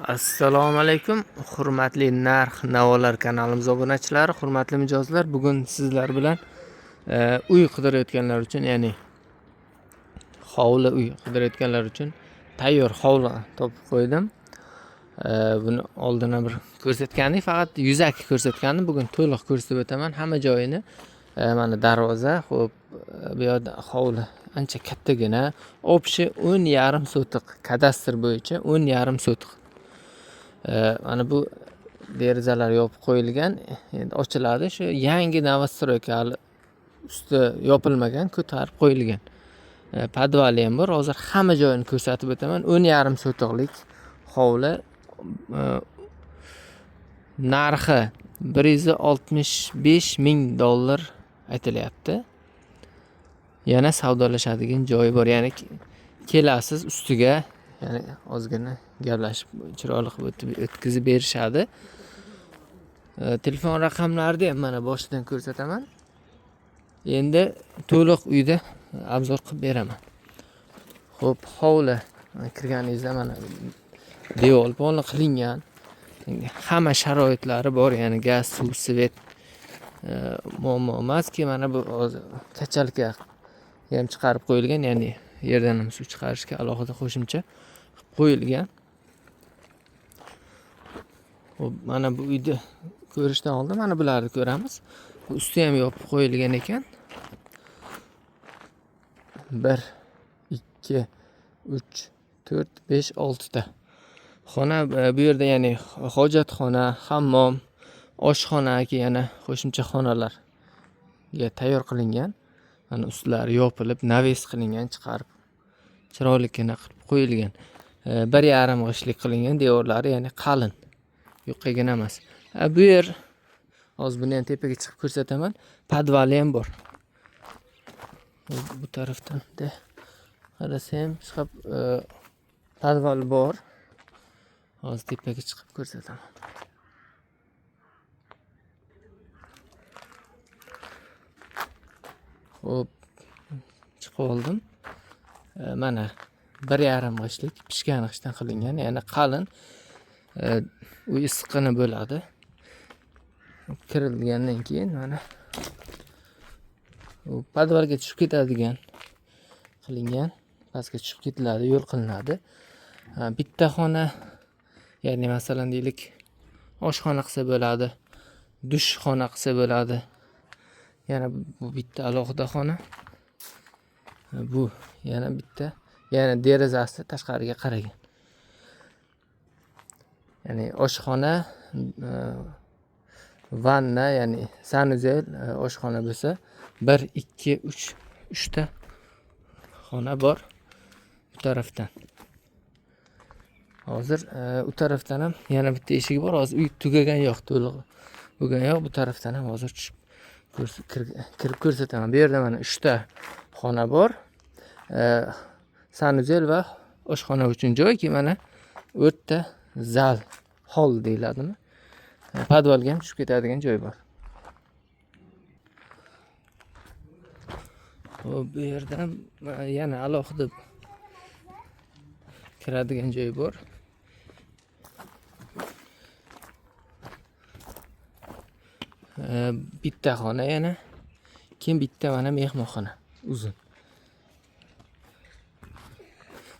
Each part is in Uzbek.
Assalomu alaykum, hurmatli Narx Navolar kanalimiz obunachilari, hurmatli mijozlar. Bugun sizlar bilan uy qidirayotganlar uchun, ya'ni hovli uy qidirayotganlar uchun tayyor hovli topib qo'ydim. Buni oldin bir ko'rsatgandik, faqat yuzaki ko'rsatgandim. Bugun to'liq ko'rsatib o'taman hamma joyini. Mana darvoza, xo'p, bu yoqda hovli ancha kattagina, общий 10,5 sotix, kadastr bo'yicha 10,5 sotix. Mana bu derazalar yopib qo'yilgan, endi ochiladi. Shu yangi новостройка, hali usti yopilmagan, ko'tarib qo'yilgan. Podvali ham bor. Hozir hamma joyini ko'rsatib o'taman. 10,5 sotixlik hovli, narxi 165 ming dollar aytilyapti. Yana savdolashadigan joyi bor. Ya'ni kelasiz ustiga, ya'ni ozgina gaplashib chiroyli qilib o'tkazib berishadi. Telefon raqamlarini ham mana boshidan ko'rsataman. Endi to'liq uyda obzor qilib beraman. Xo'p, hovli kirganingizda mana devor polni qilingan. Hamma sharoitlari bor, ya'ni gaz, suv, svet muammo emaski. Mana bu hozir kachalka ham chiqarib qo'yilgan, ya'ni yerdan ham suv chiqarishga alohida qo'shimcha qilib qo'yilgan. Xo'p, mana bu uyni ko'rishdan oldin mana bularni ko'ramiz. Bu usti ham yopib qo'yilgan ekan. 1, 2, 3, 4, 5, 6 ta xona. Bu yerda ya'ni hojatxona, hammom, oshxona, yana qo'shimcha xonalarga tayyor qilingan. Mana ustlari yopilib, naves qilingan, chiqarib chiroylikina qilib qo'yilgan. 1,5 g'ishtlik qilingan devorlari, ya'ni qalin, yuqagina emas. Bu yer hozir buni ham tepaga chiqib ko'rsataman. Podvali ham bor. Bu tarafdan de qarasa ham chiqib podval bor. Hozir tepaga chiqib ko'rsataman. Xo'p, chiqib oldim. Mana 1,5 g'ishtlik pishgan g'ishtdan qilingan, ya'ni qalin. Uy issiqqina bo'ladi. Kirilgandan keyin mana u podvalga tushib ketadigan qilingan, pastga tushib ketiladi, yo'l qilinadi. Bitta xona, ya'ni masalan deylik, oshxona qilsa bo'ladi, dushxona qilsa bo'ladi. Yana bu bitta alohida xona. Bu yana bitta, yana derazasi tashqariga qaragan. Ya'ni oshxona, vanna, ya'ni sanuzel, oshxona bo'lsa, 1, 2, 3, 3 ta xona bor bu tarafdan. Hozir u tarafdan ham yana bitta eshigi bor. Hozir uy tugagan yo'q, to'liq bo'lgan yo'q. Bu tarafdan ham hozir tushib kirib ko'rsataman. Bu yerda mana 3 ta xona bor. Sanuzel va oshxona uchun joyki, mana o'rta zal, hol deyiladimi? Podvalga ham tushib ketadigan joy bor. Xo'p, bu yerdan yana alohida kiradigan joy bor. Bitta xona yana, keyin bitta mana mehmonxona uzun.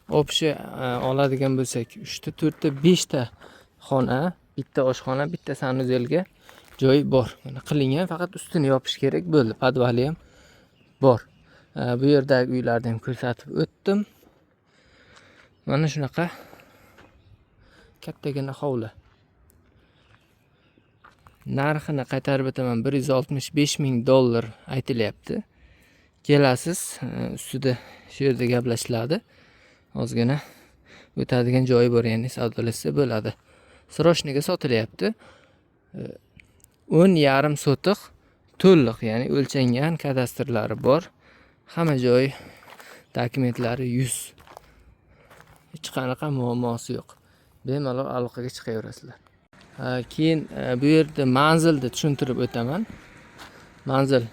Общий oladigan bo'lsak 3 ta, 4 ta, 5 ta xona, bitta oshxona, bitta sanuzelga joy bor. Mana qilingan, faqat ustini yopish kerak bo'ldi. Podvali ham bor. Bu yerdagi uylarni ham ko'rsatib o'tdim. Mana shunaqa kattagina hovli. Narxini qaytarib o'taman, 165 ming dollar aytilyapti. Kelasiz, ustida shu yerda gaplashiladi. Ozgina o'tadigan joyi bor, ya'ni savdolashsa bo'ladi. Srochniga sotilyapti. 10,5 sotix to'liq, ya'ni o'lchangan kadastrlari bor. Hamma joyi dokumentlari 100. Hech qanaqa muammosi yo'q. Bemalol aloqaga chiqaverasizlar. Keyin bu yerda manzilni tushuntirib o'taman. Manzil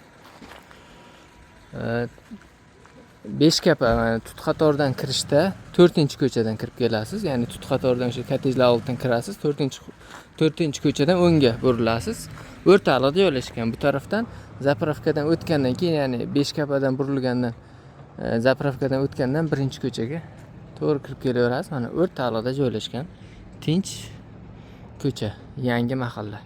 Beshkapa, mana, Tutqatordan kirishda to'rtinchi ko'chadan kirib kelasiz, ya'ni Tutqatordan o'sha kottejlar oldidan kirasiz, to'rtinchi ko'chadan o'ngga burilasiz, o'rtalikda joylashgan. Bu tarafdan заправка dan o'tgandan keyin, ya'ni Beshkapadan burilgandan заправка dan o'tgandan birinchi ko'chaga to'g'ri kirib kelaverasiz. Mana, o'rtalikda joylashgan, tinch ko'cha, yangi mahalla.